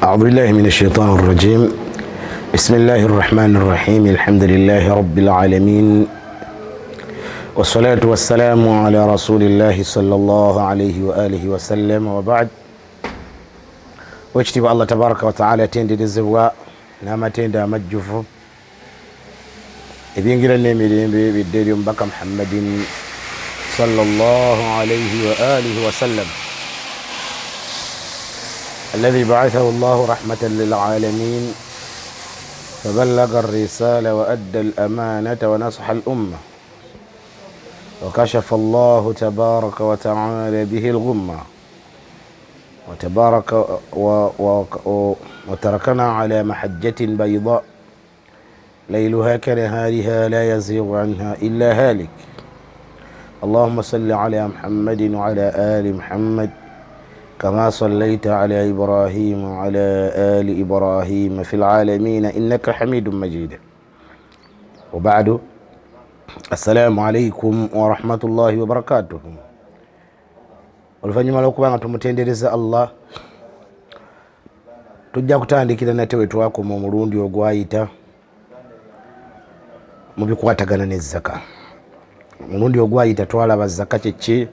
أعوذ بالله من الشيطان الرجيم. بسم الله الرحمن الرحيم. الحمد لله رب العالمين، والصلاة والسلام على رسول الله صلى الله عليه وآله وسلم، وبعد. Wekitiibwa Allah tabaraka wataala atenderezebwa n'amatendo amajjuvu, ebyengera n'emirembe bidde eri omubaka Muhammadin sallallahu alaihi wa alihi wasallam, الذي بعثه الله رحمة للعالمين، فبلغ الرسالة وأدى الأمانة ونصح الأمة، وكشف الله تبارك وتعالى به الغمة، وتبارك و و وتركنا على محجة بيضاء ليلها كنهارها لا يزيغ عنها إلا هالك. اللهم صل على محمد وعلى آل محمد كما صليت على إبراهيم وعلى آل إبراهيم في العالمين إنك حميد مجيد. وبعد، السلام عليكم ورحمة الله وبركاته. Oluvannyuma lw'okuba nga tumutendereza Allah, tujja kutandikira nate we twakoma omulundi ogwayita mu bikwatagana nezzaka. Omulundi ogwayita twalaba zaka kyeki,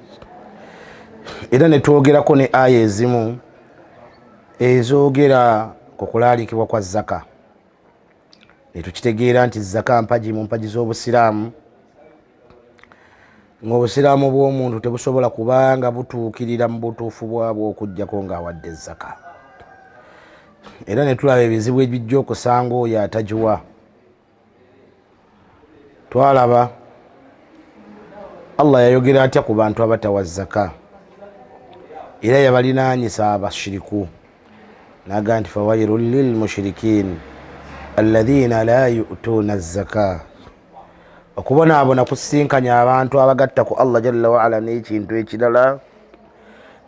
era ne twogerako ne aya ezimu ezoogera ku kulaalikibwa kwa zaka, ne tukitegeera nti zaka mpagi mu mpagi z'obusiraamu, ng'obusiraamu bw'omuntu tebusobola kubanga butuukirira mu butuufu bwabwo okugjako ng'awadde zaka. Era ne tulaba ebizibu ebijja okusanga oyo atagiwa. Twalaba Allah yayogera atya ku bantu abatawa zaka, era yabalinaanyisa abashiriku, naga nti fawairun lilmushirikin alladhina la yutuuna zaka. Okubonaabona kusisinkanya abantu abagatta ku Allah jalla waala n'ekintu ekirala,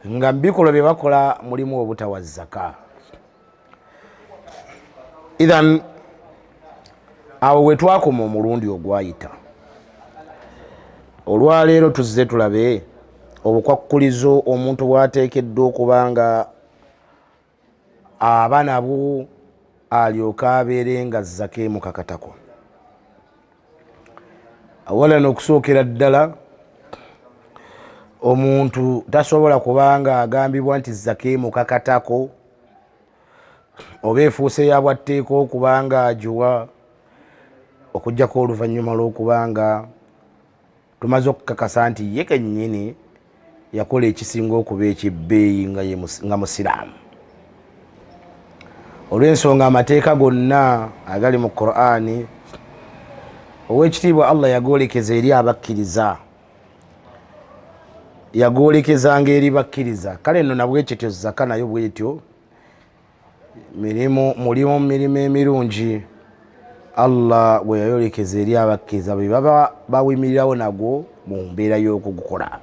nga mubikolwa bye bakola mulimu obutawa zaka. Ithan awo we twakoma omulundi ogwayita. Olwaleero tuzze tulabe obukwakkulizo omuntu bwateekeddwa okuba nga aba nabwo alyoke abeere nga zaka emukakatako. Awalan, okusookera ddala, omuntu tasobola kubanga agambibwa nti zaka emukakatako oba efuuse yabwatteeka okubanga agiwa, okugjako oluvannyuma lw'okubanga tumaze okukakasa nti ye kennyini yakola ekisinga okuba ekibbeeyi nga musiraamu, olw'ensonga amateeka gonna agali mu Qur'ani, owekitiibwa Allah yagolekeza eri abakkiriza, yagolekezanga eri bakkiriza. Kale nno nabwekityo zaka nayo bwetyo mirimu, mulimu mirimu emirungi Allah bwe yayolekeza eri abakkiriza bwe baba bawimirirawo nagwo mu mbeera y'okugukola.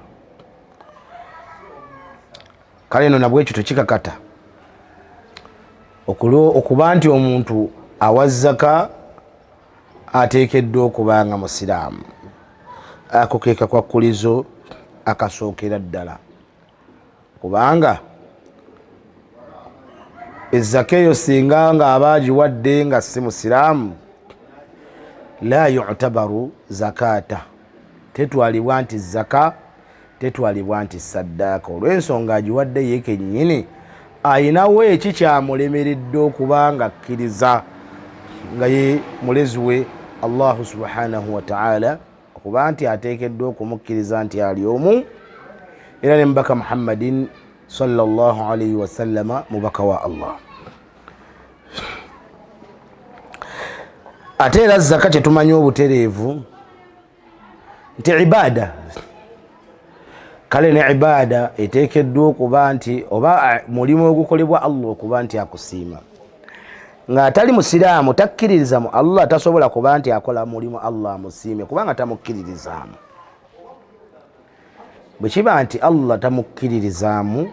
Kale nno nabwekityo kikakata okuba nti omuntu awa zaka ateekeddwa okuba nga musiraamu. Ako ke kakwakkulizo akasookera ddala, kubanga ezaka eyo singa nga aba agiwadde nga si musiraamu, la yutabaru zakata, tetwalibwa nti zaka, tetwalibwa nti saddaaka, olw'ensonga agiwadde ye kennyini ayinawo ekikyamulemeredde okuba nga akkiriza nga ye mulezi we Allahu subhanahu wataala, okuba nti ateekeddwa okumukkiriza nti ali omu, era ne mubaka Muhammadin sallallahu alaihi wasallama mubaka wa Allah. Ate era zaka kyetumanyi obutereevu nti ibaada. Kale ne ibaada eteekeddwa okuba nti oba mulimu ogukolebwa Allah okuba nti akusiima. Ng'atali musiraamu, takkiririza mu Allah, tasobola kuba nti akola mulimu Allah amusiime, kubanga tamukkiririzaamu. Bwe kiba nti Allah tamukkiririzaamu,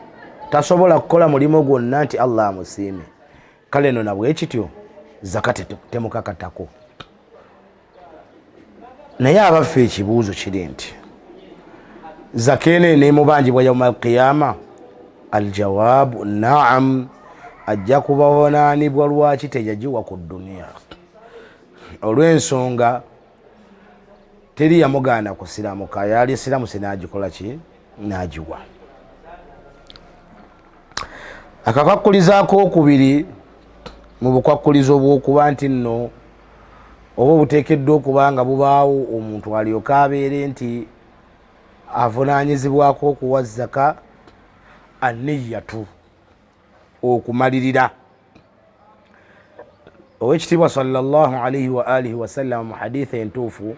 tasobola kukola mulimu gwonna nti Allah amusiime. Kale no nabwekityo zaka temukakatako. Naye abaffe, ekibuuzo kiri nti zaka eno eneemubanjibwa yauma alqiyama? Aljawaabu naam. Ajja kubavunaanibwa lwaki teyagiwa ku duniya, olw'ensonga teri yamugaana kusiramuka, yali siramuse n'agikola ki, n'agiwa. Akakakkulizo ak'okubiri mu bukwakkulizo bw'okuba nti nno oba obuteekeddwa okuba nga bubaawo omuntu alyoke abeere nti avunaanyizibwako okuwa zaka, aniyatu, okumalirira. Owekitiibwa sallallahu alaihi wa alihi wasallama mu haditha entuufu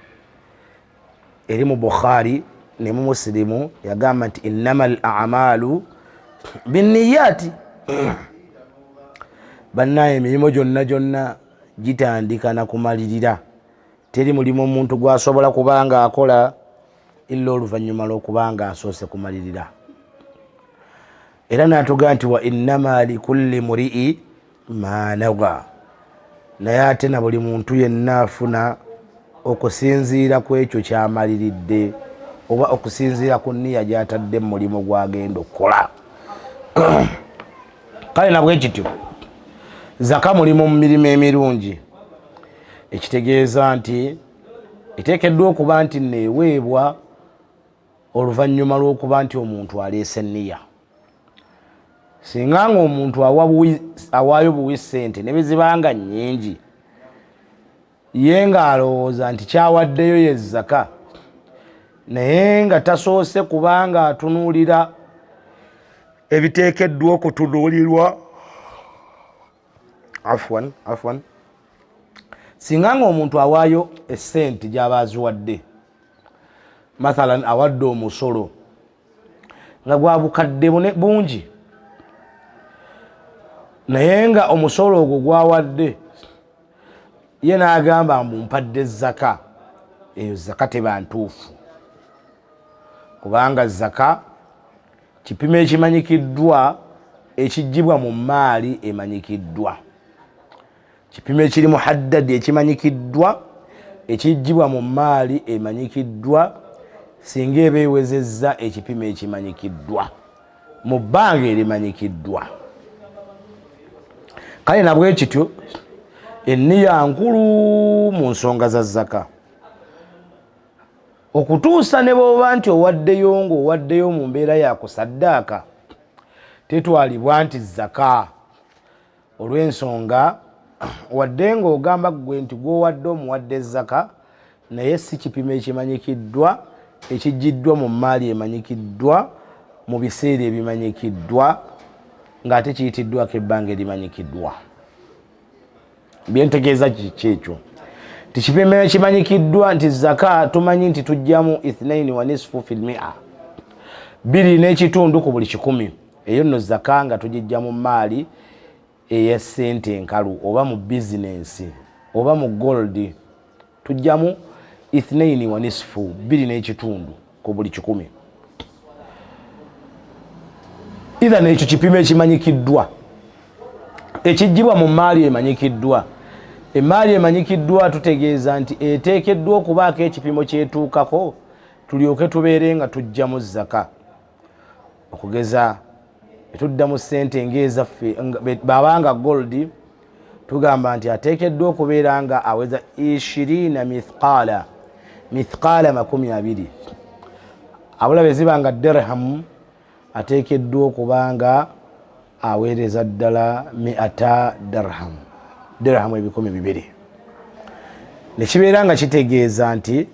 eri mu Bukhari ne mu Musilimu yagamba nti innama al amalu binniyati, bannaye emirimu gyonna gyonna gitandika na kumalirira. Teri mulimu omuntu gwasobola kubanga akola illa oluvannyuma lw'okubanga asoose kumalirira. Era n'atugaa nti wa innama likulli murii ma nawa, naye ate na buli muntu yenna afuna okusinziira ku ekyo kyamaliridde oba okusinziira ku nniya gy'atadde mu mulimu gw'agenda okukola. Kale nabwe kityo zaka mulimu mu mirimu emirungi, ekitegeeza nti eteekeddwa okuba nti neeweebwa oluvannyuma lw'okuba nti omuntu aleese nniya. Singa ng'omuntu awaayo buwi ssente ne bwe nnyingi, ye ng'alowooza nti kyawaddeyo ye zaka, naye nga tasoose kubanga atunuulira ebiteekeddwa okutunuulirwa. Afwan, afwan. Singa ng'omuntu awaayo essente gy'aba aziwadde, mathalan awadde omusolo nga gwa bukadde bungi, naye nga omusolo ogwo gwawadde ye n'agamba mbu mpadde zaka, eyo zaka teba ntuufu, kubanga zaka kipimo ekimanyikiddwa ekiggyibwa mu maali emanyikiddwa, kipimo ekiri muhaddadi ekimanyikiddwa ekiggyibwa mu maali emanyikiddwa, singa eba ewezezza ekipimo ekimanyikiddwa mu bbanga erimanyikiddwa. Kale nabwe kityo enniya nkulu mu nsonga za zaka, okutuusa ne bw'oba nti owaddeyo ng'owaddeyo mu mbeera ya kusaddaaka, tetwalibwa nti zaka, olw'ensonga wadde ng'ogamba ggwe nti gw'owadde omuwadde zaka, naye si kipimo ekimanyikiddwa ekiggiddwa mu mmaali emanyikiddwa mu biseera ebimanyikiddwa ng'ate kiyitiddwako ebbanga erimanyikiddwa. Byentegeeza kiki ekyo? Nti kipimo ekimanyikiddwa nti zaka tumanyi nti tujjamu ithnaini wa nisfu fi lmia, 2.5 ku buli 100. Eyo nno zaka nga tugijja mu maali eya ssente enkalu oba mu bizinensi oba mu gold, tujjamu ithnaini wa nisfu, 2.5 ku buli 100. Idhan ekyo kipimo ekimanyikiddwa ekiggyibwa mu maali emanyikiddwa. Emaali emanyikiddwa tutegeeza nti eteekeddwa okubaako ekipimo kyetuukako tulyoke tubeere nga tujjamu zaka. Okugeza etudda mu ssente ng'ezaffe, babanga gold tugamba nti ateekeddwa okubeera nga aweza ishirina mithqala, mithqala 20. Abula bwe ziba nga dirhamu ateekeddwa okuba nga aweereza ddala miata dirham, dirhamu 200. Ne kibeera nga kitegeeza nti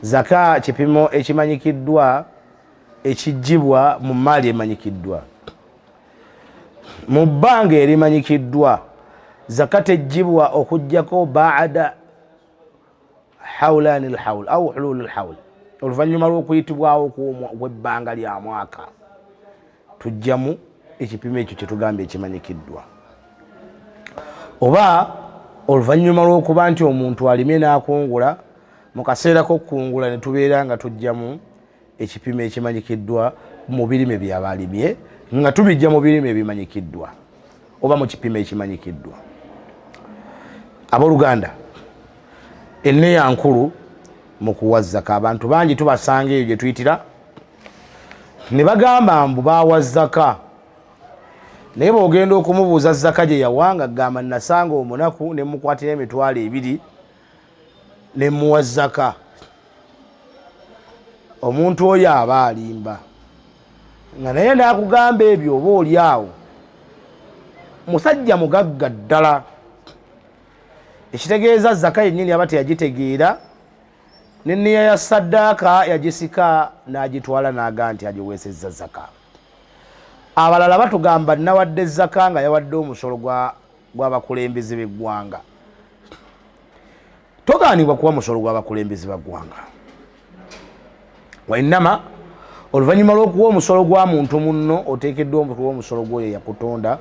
zaka kipimo ekimanyikiddwa ekiggyibwa mu maali emanyikiddwa mu bbanga erimanyikiddwa. Zaka teggyibwa okuggyako baada haulani lhaul au hululu lhaul, oluvannyuma lw'okuyitibwawo kw'ebbanga lya mwaka tujjamu ekipimo ekyo kyetugamba ekimanyikiddwa, oba oluvannyuma lw'okuba nti omuntu alimye n'akungula, mu kaseera k'okukungula ne tubeera nga tujjamu ekipimo ekimanyikiddwa mu birime byaba alimye, nga tubijja mu birime ebimanyikiddwa oba mu kipimo ekimanyikiddwa. Abooluganda, enneya nkulu mu kuwa zaka. Abantu bangi tubasanga eyo gye tuyitira ne bagamba mbu baawa zaka, Naye bw'ogenda okumubuuza zaka gye yawanga, gamba nasanga omunaku ne mukwatira 20,000 ne muwa zaka, omuntu oyo aba alimba. Nga naye n'akugamba ebyo, oba oli awo musajja mugagga ddala, ekitegeeza zaka yennyini aba teyagitegeera, n'enniya ya saddaaka yagisika n'agitwala n'aga nti agiweesezza zaka. Abalala batugamba nawadde zaka nga yawadde omusolo gw'abakulembeze b'eggwanga. Togaanibwa kuwa musolo gw'abakulembeze ba ggwanga, wainama oluvannyuma lw'okuwa omusolo gwa muntu munno, oteekeddwa okuwa omusolo gw'oyo yakutonda,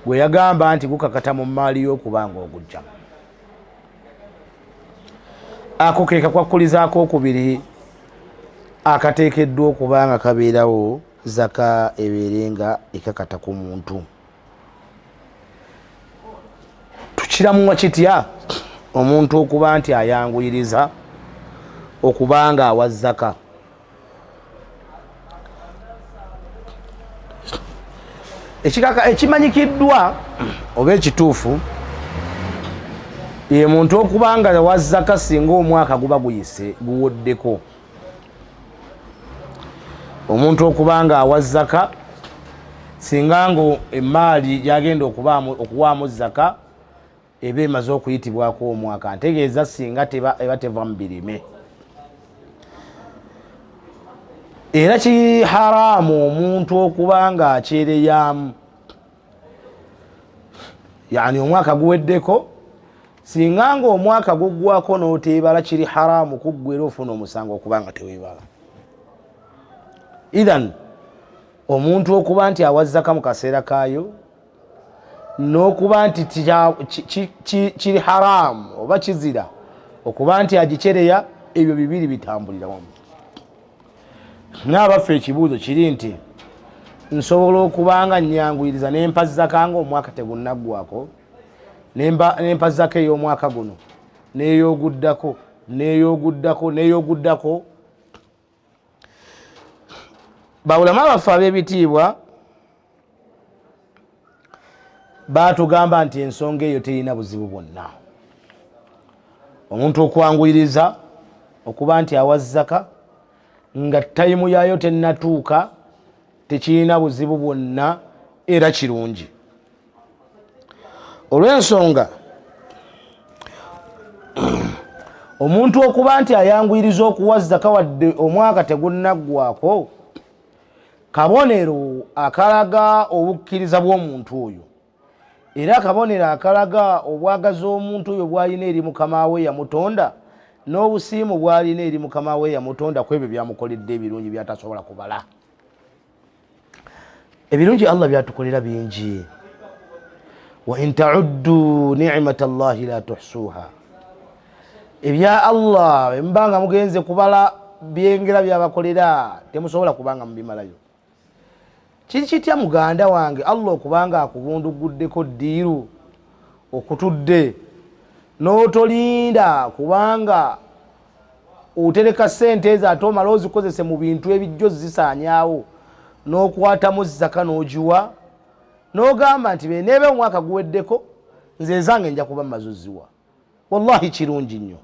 gwe yagamba nti gukakata mu mmaali y'okuba nga ogujjamu. Ako ke kakwakkulizaako okubiri akateekeddwa okuba nga kabeerawo zaka ebeere nga ekakata ku muntu. Tukiramuwa kitya omuntu okuba nti ayanguyiriza okuba nga awa zaka? Ekikaka ekimanyikiddwa oba ekituufu ye muntu okuba nga wa zaka singa omwaka guba guyise guwoddeko. Omuntu okuba nga awa zaka singa nga emaali gyagenda okuwaamu zaka eba emaze okuyitibwako omwaka, ntegeeza singa eba teva mu birime. Era kiri haramu omuntu okuba nga akyereyamu, yani omwaka guweddeko, singa nga omwaka guggwako n'oteebala, kiri haramu kuggwera ofuna omusango okuba nga teweebala. Ithan omuntu okuba nti awa zaka mu kaseera kaayo, n'okuba nti kiri haramu oba kizira okuba nti agikyereya, ebyo bibiri bitambulira wamu. Naabaffe, ekibuuzo kiri nti nsobola okuba nga nyanguyiriza nempa zaka nga omwaka tegunnaggwako, nempa zaka ey'omwaka guno n'eyoguddako n'eyoguddako n'eyoguddako? Bawulama baffe ab'ebitiibwa baatugamba nti ensonga eyo terina buzibu bwonna. Omuntu okwanguyiriza okuba nti awa zaka nga tayimu yaayo tennatuuka tekirina buzibu bwonna, era kirungi, olw'ensonga omuntu okuba nti ayanguyiriza okuwa zaka wadde omwaka tegunnaggwako kabonero akalaga obukkiriza bw'omuntu oyo, era akabonero akalaga obwagazi omuntu oyo bw'alina eri mukama we yamutonda, n'obusiimu bw'alina eri mukama we yamutonda ku ebyo byamukoledde ebirungi byatasobola kubala. Ebirungi Allah byatukolera bingi, wa in tauddu nicmata llahi la tuhsuha. Ebya Allah emuba nga mugenze kubala byengera byabakolera, temusobola kubanga mubimalayo. Kiri kitya muganda wange Allah okubanga akubunduguddeko ddiiru okutudde n'otolinda kubanga otereka sente ezo ate omala ozikozese mu bintu ebijjo zisaanyaawo, n'okwatamu zaka n'ogiwa n'ogamba nti beneebe omwaka guweddeko nze ezange nja kuba mmaze oziwa? Wallahi kirungi nnyo,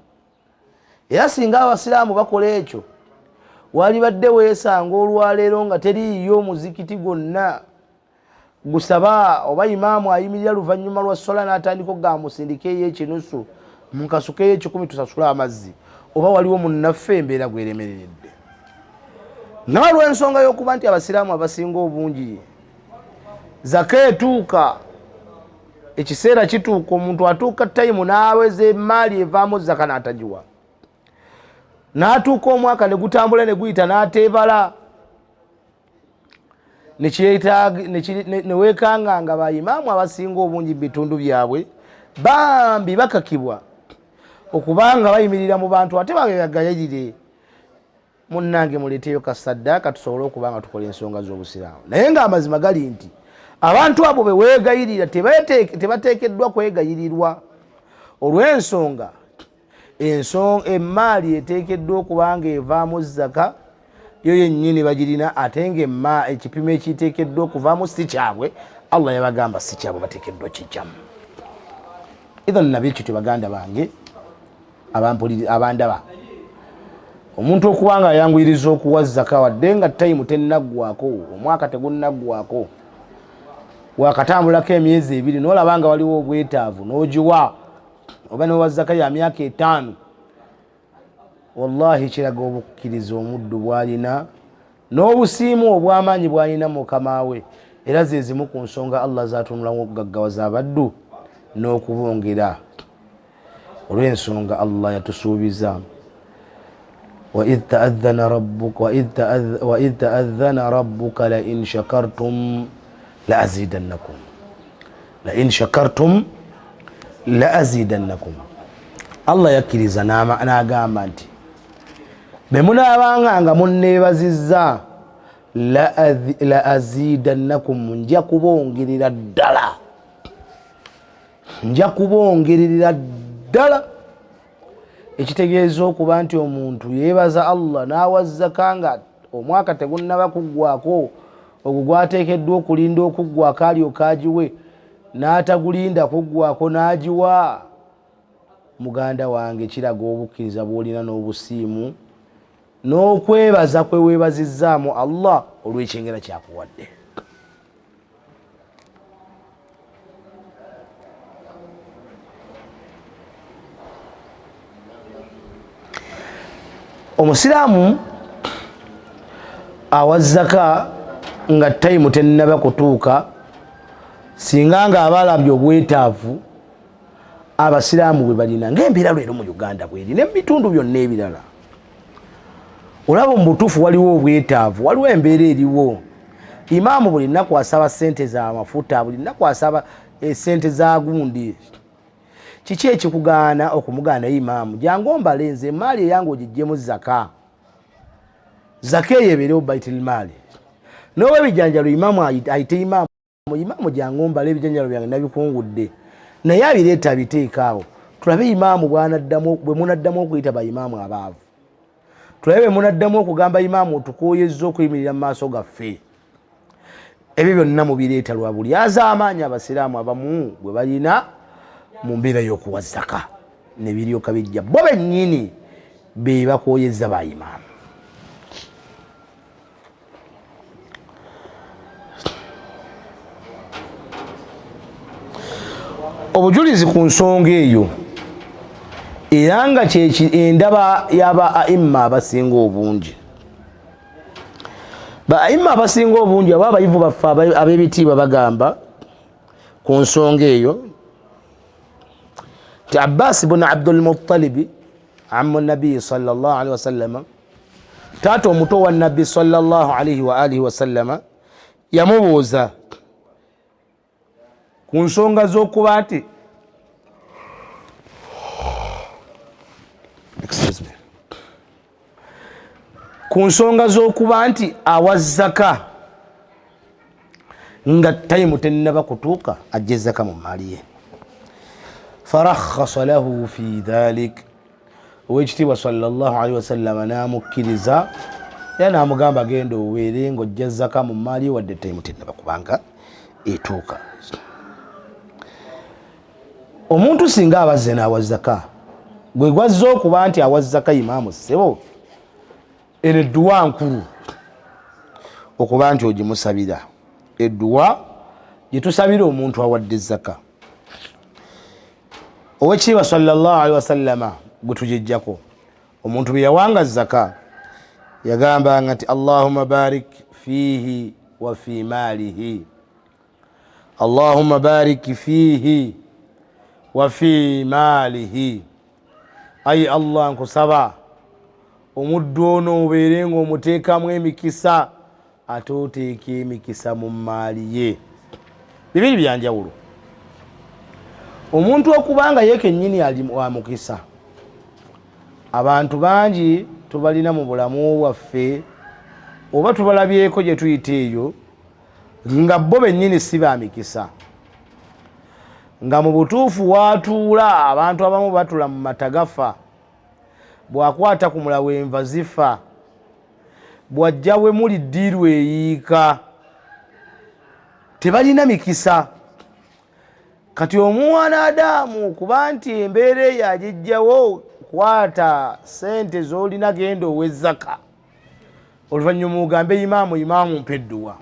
era singa abasiraamu bakola ekyo, walibadde weesanga olwaleero nga teriiyo omuzikiti gwonna gusaba oba imaamu ayimirira luvannyuma lwa sola n'atandika okugamba musindikeeyo ekinusu, munkasukeeyo 100 tusasule amazzi, oba waliwo munnaffe embeera gweremereredde. Naye olw'ensonga y'okuba nti abasiraamu abasinga obungi zaka etuuka, ekiseera kituuka omuntu atuuka tayimu n'aweza emaali evaamu zaka n'atagiwa, n'atuuka omwaka ne gutambula ne guyita n'ateebala, neweekanga nga bayimaamu abasinga obungi mu bitundu byabwe bambi bakakibwa okubanga bayimirira mu bantu ate babagayirire, munnange muleeteyo kasaddaaka tusobole okuba nga tukola ensonga z'obusiraamu. Naye ng'amazima gali nti abantu abo be weegayirira tebateekeddwa kwegayirirwa, olw'ensonga emaali eteekeddwa okuba nga evaamu zaka yo yennyini bagirina, ate nga ekipimo ekiteekeddwa okuvaamu si kyabwe, Allah yabagamba si kyabwe, bateekeddwa kijjamu. Idhan nabyo kityo, baganda bange abandaba, omuntu okuba nga ayanguyiriza okuwa zaka wadde nga tayimu tennaggwako, omwaka tegunnaggwako, wakatambulako emyezi 2 nolaba nga waliwo obwetaavu n'ogiwa, oba nowa zaka ya myaka 5, wallahi kiraga obukkiriza omuddu bwalina n'obusiimu obw'amaanyi bwalina mukama we. Era ze zimu ku nsonga Allah zatunulamu okugaggawaza abaddu n'okubongera, olw'ensonga Allah yatusuubiza, waidh taadhana rabbuka lain shakartum la azidannakum, lain shakartum la azidannakum. Allah yakkiriza n'agamba nti bwe munaabanga nga munneebazizza, la azidannakum, nja kubongerera ddala, nja kubongerera ddala. Ekitegeeza okuba nti omuntu yeebaza Allah n'awa zaka nga omwaka tegunnaba kuggwako, ogwo gwateekeddwa okulinda okuggwako alyoke agiwe, n'atagulinda kuggwako n'agiwa. Muganda wange, kiraga obukkiriza bw'olina n'obusiimu n'okwebaza kwe weebazizzaamu Allah olw'ekyengera kyakuwadde. Omusiraamu awa zaka nga tayimu tennaba kutuuka, singa nga aba alabye obwetaavu abasiraamu bwe balina, ng'embeera lwero mu Uganda bweri ne mu bitundu byonna ebirala, olaba mu butuufu waliwo obwetaavu, waliwo embeera eriwo. Imaamu buli nnaku asaba ssente za mafuta, buli nnaku asaba esente za gundi. Kiki ekikugaana okumugaana? Imaamu, jangu ombale nze emaali eyange ogiggyemu zaka, zaka eyo ebeerewo baitul maali. N'oba ebijanjalo, imaamu ayite imaamu, imaamu jangu ombale ebijanjalo byange nabikungudde, naye abireeta abiteeka awo. Tulabe imaamu bwanaddamu, bwe munaddamu okuyita ba imaamu abaavu, tulabe bwe munaddamu okugamba imaamu otukooyezza okuyimirira mu maaso gaffe. Ebyo byonna mubireeta lwa buli azaamaanyi abasiraamu abamu bwe balina mu mbeera y'okuwa zaka, ne biryoka bijja bo bennyini be bakooyezza ba imaamu. Obujulizi ku nsonga eyo, era nga kyeki endaba y'aba aimma abasinga obungi, ba aimma abasinga obungi aba abayivu baffe ab'ebitiibwa bagamba ku nsonga eyo nti Abbas bun Abdulmuttalibi, amu nabiyi sallallahu alaihi wasallama, taata omuto wa nabbi sallallahu alaihi wa alihi wasallama, yamubuuza ku nsonga z'okuba nti, excuse me, ku nsonga z'okuba nti awa zaka nga tayimu tennaba kutuuka, ajja zaka mu maali ye. Farakhasa lahu fi dhalik, owekitiibwa sallallahu alaihi wasallama n'amukkiriza era n'amugamba genda oweere ng'ojja zaka mu maali ye wadde tayimu tennaba kubanga etuuka. Omuntu singa abazze n'awa zaka, gwe gwazze okuba nti awa zaka, imaamu ssebo, eno edduwa nkulu okuba nti ogimusabira, edduwa gyetusabira omuntu awadde zaka. Owekitiibwa sallallahu alaihi wasallama gwe tugijjako, omuntu bwe yawanga zaka yagambanga nti allahumma barik fiihi wa fi maalihi, allahumma barik fiihi wa fi maalihi. Ayi Allah, nkusaba omuddu ono obeere nga omuteekamu emikisa, ate oteeka emikisa mu maali ye. Bibiri byanjawulo. Omuntu okubanga ye kennyini ali wa mukisa, abantu bangi tubalina mu bulamu bwaffe oba tubalabyeko gye tuyita eyo nga bo bennyini si ba mikisa, nga mu butuufu waatuula abantu abamu batula mu mata gafa, bw'akwata ku mulawo enva zifa, bw'ajja we muli ddiiru eyiika. Tebalina mikisa. Kati omwana Adamu okuba nti embeera eyo agijjawo, kwata sente z'olina genda owe zaka, oluvannyuma ogambe imaamu, imaamu mpa edduwa.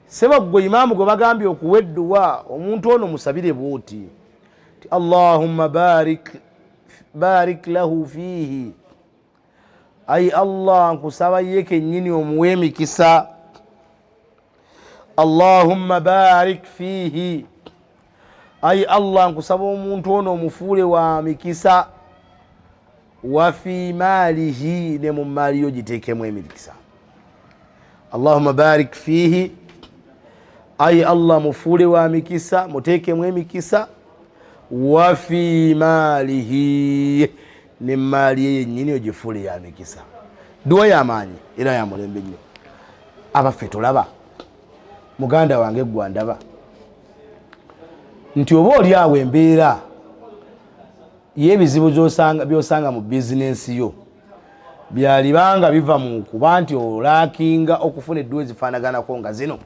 Seba ggwe imaamu gwe bagambye okuwa edduwa, omuntu ono musabire bwoti ti Allahumma barik lahu fiihi, ayi Allah nkusaba ye kennyini omuwe emikisa. Allahumma barik fiihi, ayi Allah nkusaba omuntu ono omufuule wa mikisa, wa fi maalihi, ne mu maali yo giteekemu emikisa. Allahumma barik fiihi, ayi Allah mufuule wa mikisa, muteekemu emikisa, wa fi maalihi, ne maali ye yennyini ogifuule ya mikisa. Dduwa y'amaanyi era ya mulembe nnyo. Abaffe tolaba muganda wange ggwa ndaba nti oba oli awo embeera y'ebizibu by'osanga mu bizinensi yo byalibanga biva mu kuba nti olaakinga okufuna edduwa ezifaanaganako nga zino.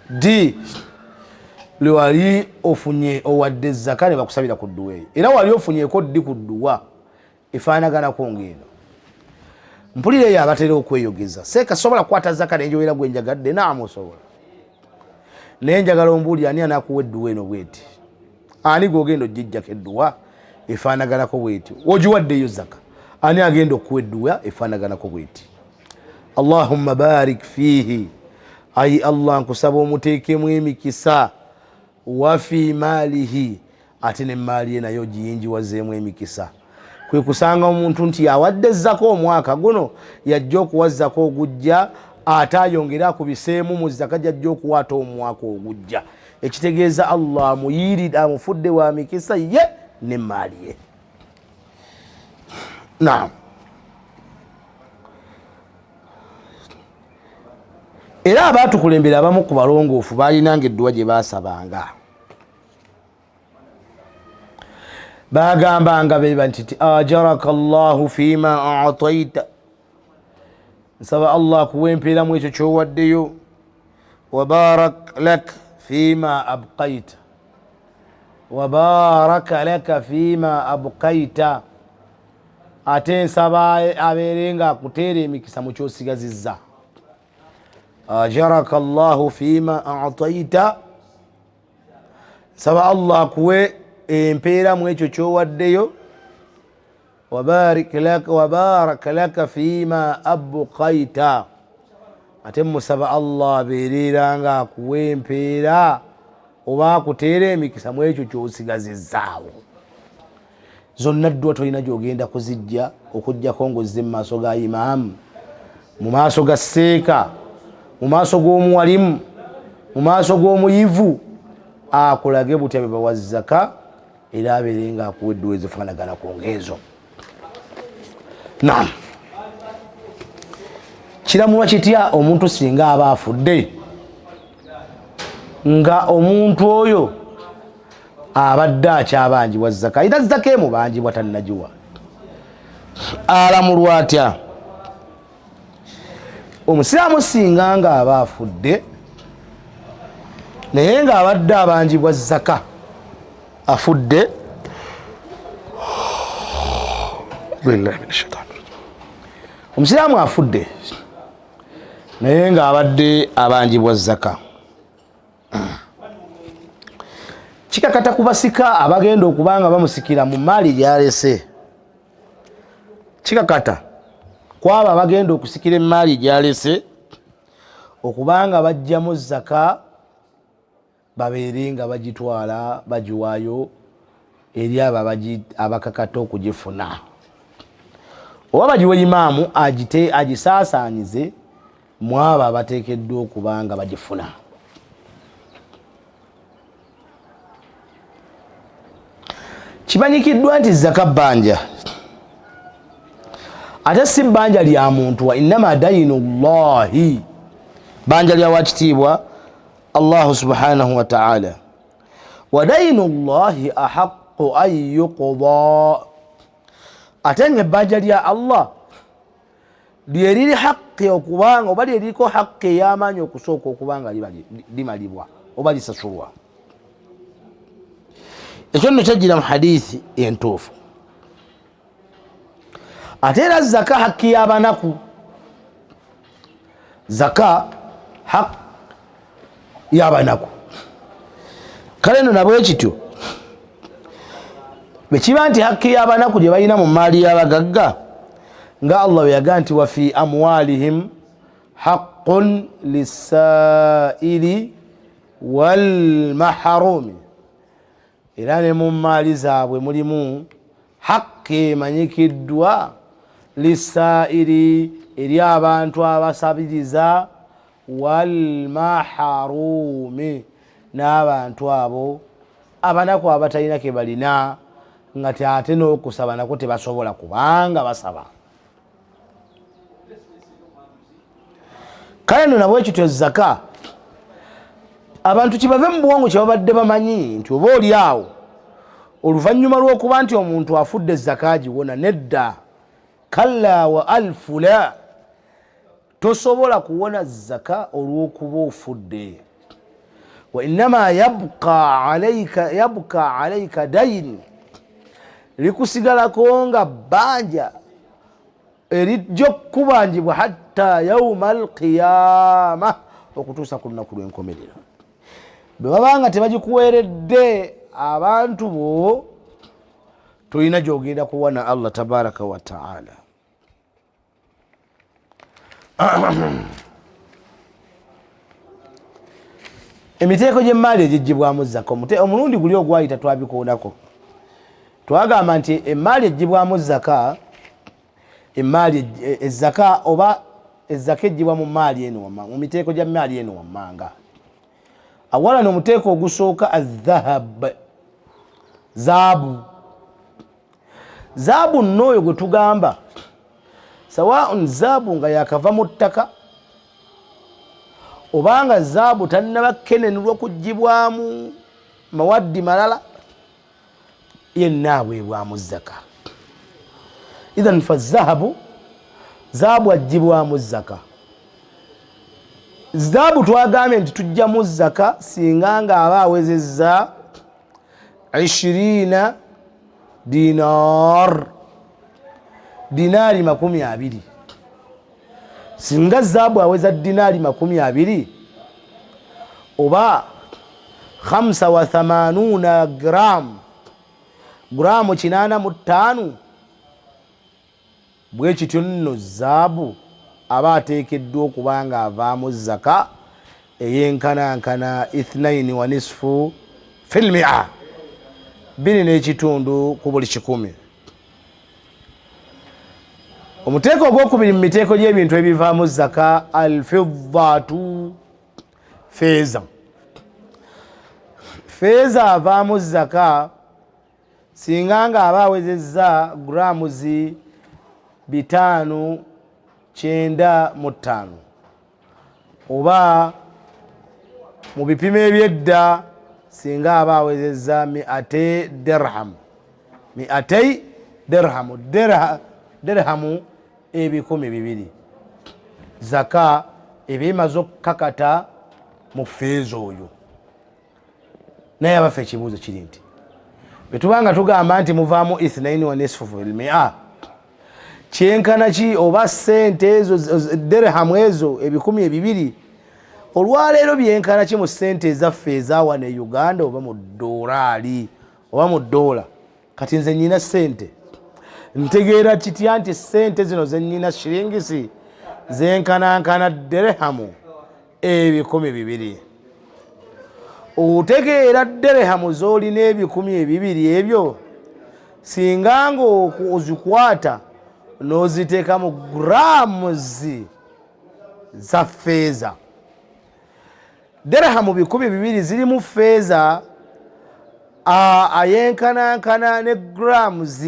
Ddi lwe wali ofunye owadde zaka ne bakusabira ku dduwa eyo? Era wali ofunyeeko ddi ku dduwa efaanaganako ng'eno? Mpulira eyo abatera okweyogeza, seeka sobola kukwata zaka nenjowera gwe njagadde. Naamu osobola, naye njagala ombuulire ani anaakuwa edduwa eno bweti? Ani gw'ogenda ogijjako edduwa efaanaganako bweti? Ogiwaddeyo zaka, ani agenda okuwa edduwa efaanaganako bweti? Allahumma barik fiihi, ayi Allah nkusaba omuteekemu emikisa, wa fi maalihi, ate ne maali ye nayo ogiyingiwazeemu emikisa. Kwe kusanga omuntu nti awadde zaka omwaka guno, yajja okuwa zaka ogujja, ate ayongere akubiseemu mu zaka gyajja okuwa ate omwaka ogujja, ekitegeeza Allah amuyiiridde, amufudde wa mikisa ye ne maali ye. Naam. Era abaatukulembera abamu ku balongoofu baalinanga edduwa gye baasabanga, bagambanga beba nti ajaraka llahu fima ataita, nsaba Allah akuwa empeera mu ekyo kyowaddeyo, wabarak lak fima abqaita, wabaraka laka fima abqaita, ate nsaba abeere nga akuteera emikisa mu kyosigazizza. Ajaraka llahu fima ataita, nsaba Allah akuwe empeera mu ekyo kyowaddeyo, wabaraka laka fima abqaita, ate musaba Allah abeereera nga akuwa empeera oba akuteera emikisa mu ekyo kyosigazizzaawo. Zonna ddwa tolina gyogenda kuzijja okujjako ng'ozze mu maaso ga imaamu, mu maaso ga seeka, mu maaso g'omuwalimu, mu maaso g'omuyivu, akulage butya bwe bawa zaka, era abeere nga akuwa edduwa ezifaanagana ku ng'ezo. Naam, kiramulwa kitya omuntu singa aba afudde nga omuntu oyo abadde akyabanjibwa zaka, era zaka emubanjibwa tannagiwa, alamulwa atya? Omusiraamu singa nga aba afudde naye nga abadde abanjibwa zaka, afudde, omusiraamu afudde naye nga abadde abanjibwa zaka, kikakata ku basika abagenda okuba nga bamusikira mu maali gyalese. Kikakata kwabo abagenda okusikira emaali gyalese okuba nga bajjamu zaka, babeere nga bagitwala bagiwaayo eri abo abakakata okugifuna, oba bagiwe imaamu agisaasaanyize mu abo abateekeddwa okuba nga bagifuna. Kimanyikiddwa nti zaka bbanja, ate si bbanja lya muntu, wa innama dainu llahi, bbanja lya wakitiibwa Allahu subhanahu wa ta'ala, wa dainu llahi ahaqu an yuqda, ate nga ebbanja lya Allah Lyeriri haqqi okubanga oba lyeriko haqqi ey'amaanyi okusooka okubanga limalibwa oba lisasulwa. Ekyo nno kyajjira mu hadithi entuufu. Ate era zaka hakki y'abanaku, zaka haq y'abanaku. Kale nno nabwe kityo bwekiba nti hakki y'abanaku gye balina mu maali y'abagagga, nga Allah bwe yagaa nti wafi amwalihim haqqun lisaili walmaharumi, era ne mu maali zaabwe mulimu hakki emanyikiddwa lisaili, eri abantu abasabiriza, walmaharumi, n'abantu abo abanaku abatalina ke balina, nga ate n'okusaba nako tebasobola kubanga basaba. Kale no nabwekityo zaka abantu kibave mu bwongo kyebabadde bamanyi nti oba oli awo oluvannyuma lw'okuba nti omuntu afudde zaka agiwona. Nedda, kalla wa alfu la, tosobola kuwona zaka olw'okuba ofudde. Wa innama yabka alaika daini, likusigalako nga bbanja erijja okukubanjibwa hatta yauma alqiyama, okutuusa ku lunaku lw'enkomerero. Bwe baba nga tebagikuweeredde abantu bo, tolina gy'ogenda kuwa na Allah tabaraka wa taala. Emiteeko gy'emmaali egiggyibwamu zaka, omulundi guli ogwayita twabikoonako, twagamba nti emmaali eggyibwamu zaka, emmaali ezaka oba ezaka eggyibwa mu maali eno wammanga, mu miteeko gya maali eno wammanga. Awala n'omuteeko ogusooka adhahab, zaabu. Zaabu nno oyo gwe tugamba sawaun zaabu nga yakava mu ttaka obanga zaabu tannaba kenenulwa kugibwamu mawaddi malala, yenna aweebwamu zaka. Idhan fa zahabu, zaabu agibwamu zaka. Zaabu twagambye nti tujjamu zaka singa nga aba awezezza 20 dinar, dinaari 20. Singa zaabu aweza dinaari 20 oba 85 gram, guramu 85, bwe kityo nno zaabu aba ateekeddwa okuba nga avaamu zaka eyenkanankana ithnaini wa nisfu filmia, 2.5 ku buli 100. Omuteeko ogwokubiri mu miteeko gy'ebintu ebivaamu zaka, alfiddatu, feeza. Feeza avaamu zaka singa nga aba awezezza guramuzi 595, oba mu bipimo ebyedda singa aba awezezza miate dirham, miatei dirhamu, dirhamu 200. Zaka eba emaze okukakata mu feeza oyo. Naye abaffe, ekibuuzo kiri nti bwetubanga tugamba nti muvaamu ithnaini wa nisfu filmia, kyenkana ki oba sente ezo dirhamu ezo 200 olwaleero byenkana ki mu sente ezaffe ezawana e Uganda oba mu dolaali oba mu dola? Kati nze nyina sente, ntegeera kitya nti sente zino zenyina shiringisi zenkanankana dirhamu 200? Otegeera derehamu z'olina 200 ebyo singa nga ozikwata n'oziteeka mu grams za feeza. Derehamu 200 zirimu feeza ayenkanankana ne grams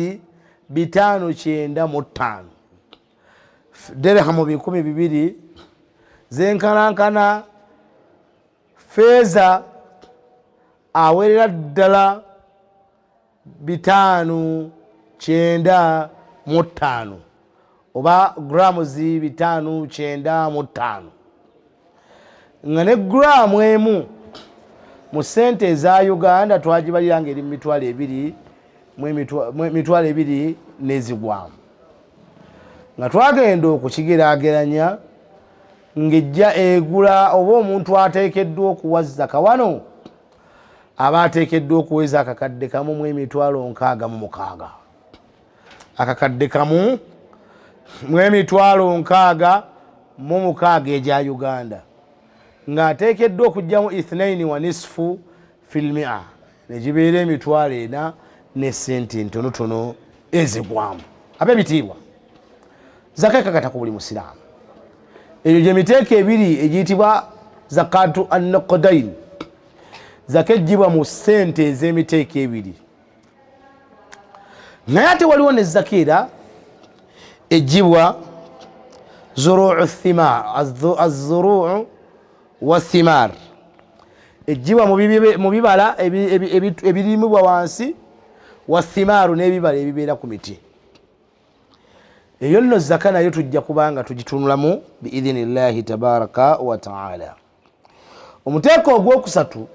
595. Derehamu 200 zenkanankana feeza awerera ddala 595. Oba grams 595, nga ne guramu emu mu sente eza Uganda twagibalira nga eri mu 20,000, 20,000 n'ezigwamu. Nga twagenda okukigerageranya ng'ejja egula oba omuntu ateekeddwa okuwa zaka wano aba ateekeddwa okuweza 1,066,000, 1,066,000 egya Uganda, ng'ateekeddwa okugyamu ithnaini wa nisfu filmia, negibeera 40,000 ne sente ntonotono ezigwamu. Ab'ebitiibwa, zaka ekakata ku buli musiraamu. Eyo gye miteeko ebiri egiyitibwa zakatu annuqdain, zaka ejjibwa mu sente ez'emiteeko ebiri. Naye ate waliwo ne zaka era ejjibwa zuruu thimar, azzuruu wa thimar, ejjibwa mu bibala ebirimibwa wansi, wa thimaaru n'ebibala ebibeera ku miti. Eyo nno zaka nayo tujja kubanga tugitunulamu biidhinillahi tabaraka wa taala. Omuteeko ogwokusatu,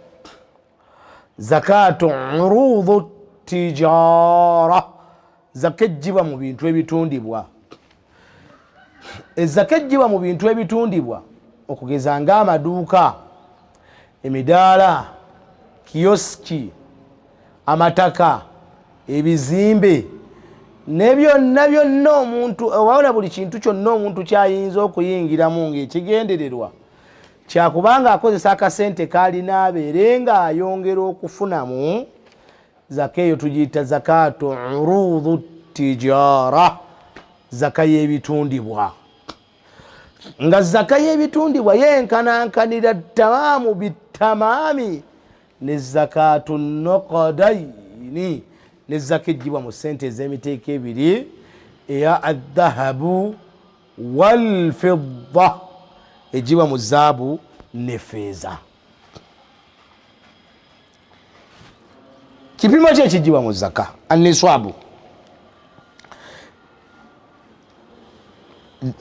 zakatu urudhu tijara, zaka ejjibwa mu bintu ebitundibwa. Ezaka ejjibwa mu bintu ebitundibwa okugeza ng'amaduuka, emidaala, kiyosiki, amataka, ebizimbe ne byonna byonna omuntu oba buli kintu kyonna omuntu kyayinza okuyingiramu ng'ekigendererwa kyakubanga akozesa akasente k'alina abeere ng'ayongera okufunamu. Zaka eyo tugiyita zakatu urudhu tijara, zaka y'ebitundibwa. Nga zaka y'ebitundibwa yenkanankanira tamaamu bitamaami ne zakatu nuqdaini, ne zaka ejjibwa mu sente ez'emiteeko ebiri eya adhahabu walfidda, ejjibwa mu zaabu ne feeza. Kipimo ki ekijjibwa mu zaka? Anniswabu.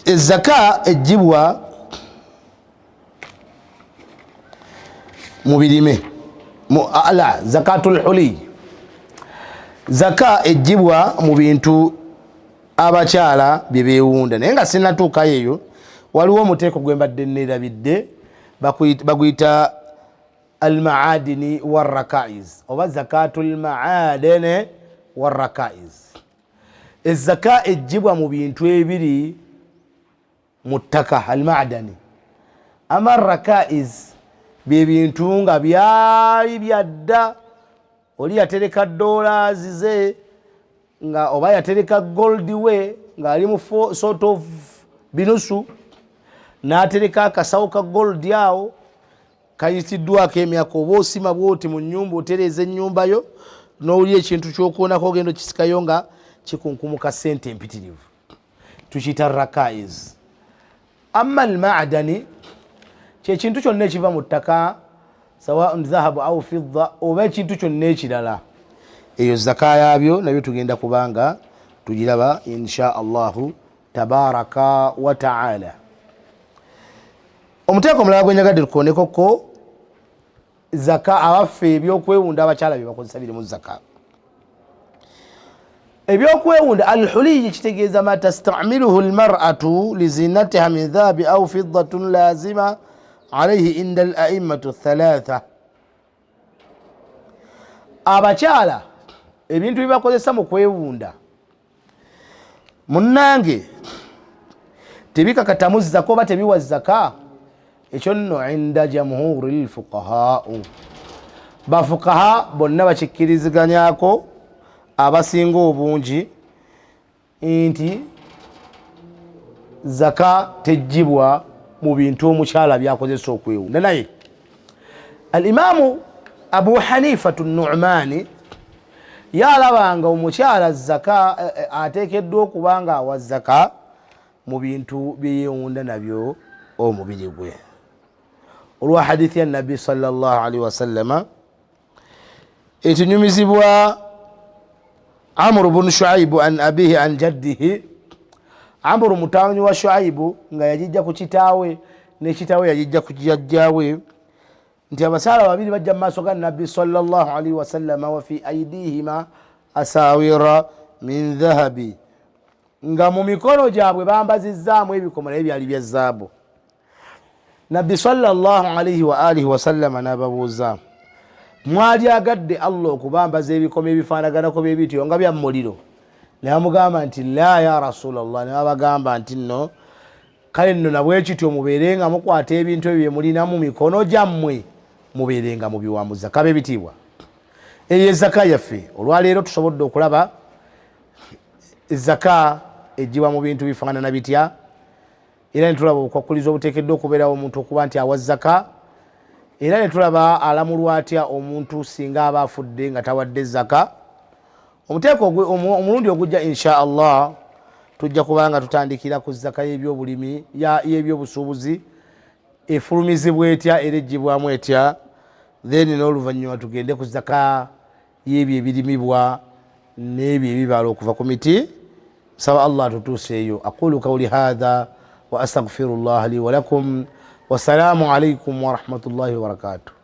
Ezaka ejjibwa mu birime la zakatul huliy, zaka ejjibwa mu bintu abakyala bye beewunda. Naye nga sinatuukayo eyo, waliwo omuteeko gwe mbadde neerabidde, baguyita almaadini warrakais oba zakatul maadini warrakais. Ezaka ejjibwa mu bintu ebiri mu ttaka, almadani. Ama rakais bye bintu nga byali byadda, oli yatereka dollars ze nga oba yatereka gold we ng'ali mu sort of binusu, n'atereka akasawo ka gold awo kayitiddwako emyaka. Oba osima bwoti mu nyumba, otereeza ennyumba yo n'owulira ekintu kyokwonako, ogenda okisikayo nga kikunkumuka sente empitirivu, tukiyita rakais. Amma almadani kyekintu kyonna ekiva mu ttaka, sawaun dhahabu au fidda oba ekintu kyonna ekirala, eyo zaka yabyo nabyo tugenda kubanga tugiraba insha Allahu tabaraka wa taala. Omuteeko omulala gwenjagadde tukonekoko zaka, abaffe ebyokwewunda abakyala byebakozesa birimu zaka? Ebyokwewunda alhuliyi kitegeeza ma tastamiluhu lmaratu lizinatiha min dhahabi au fiddatun lazima alaihi inda al aimmatu thalatha. Abakyala ebintu byebakozesa mu kwewunda, munnange, tebikakatamu zaka oba tebiwa zaka? Ekyo nno inda jamhuri lfuqahau, bafukaha bonna bakikkiriziganyako abasinga obungi nti zaka tejjibwa mu bintu omukyala byakozesa okwewunda. Naye Alimamu Abu Hanifatu Numani yalabanga omukyala zaka ateekeddwa okuba nga awa zaka mu bintu byeyewunda nabyo omubiri gwe, olwa hadithi ya Nabbi sallallahu alaihi wasallama etunyumizibwa Amru bunu Shuaibu an abihi an jaddihi. Amuru mutabani wa Shuaibu nga yagijja ku kitaawe, ne kitaawe yagijja ku jjajjaawe, nti abasaala babiri bajja mu maaso ga Nabbi sallallahu alaihi wasallama, wa fi aidihima asawira min dhahabi, nga mu mikono gyabwe bambazizzaamu ebikomo naye byali bya zaabu. Nabbi sallallahu alaihi wa alihi wasallama n'ababuuza, mwalyagadde Allah okubambaza ebikomo ebifaanaganako bye bityo nga bya muliro? Ne bamugamba nti la ya Rasulallah. Ne babagamba nti nno kale nno nabwekityo mubeere nga mukwata ebintu ebyo bye mulina mu mikono gyammwe, mubeere nga mubiwambuza. Kaba ebitiibwa, eyo ezaka yaffe olwaleero. Tusobodde okulaba ezaka egibwa mu bintu bifaanana bitya, era netulaba obukwakkulizo obuteekeddwa okubeerawo omuntu okuba nti awa zaka, era netulaba alamulwa atya omuntu singa aba afudde nga tawadde zaka. Omuteeko omulundi ogujja insha Allah tujja kubanga tutandikira ku zaka y'ebyobulimi, y'ebyobusuubuzi, efulumizibwa etya era eggyibwamu etya, then n'oluvannyuma tugende ku zaka y'ebyo ebirimibwa n'ebyo ebibala okuva ku miti. Nsaba Allah atutuuseeyo. Aqulu kauli hatha wa astaghfiru llah li walakum, wassalamu alaikum warahmatullahi wabarakatuh.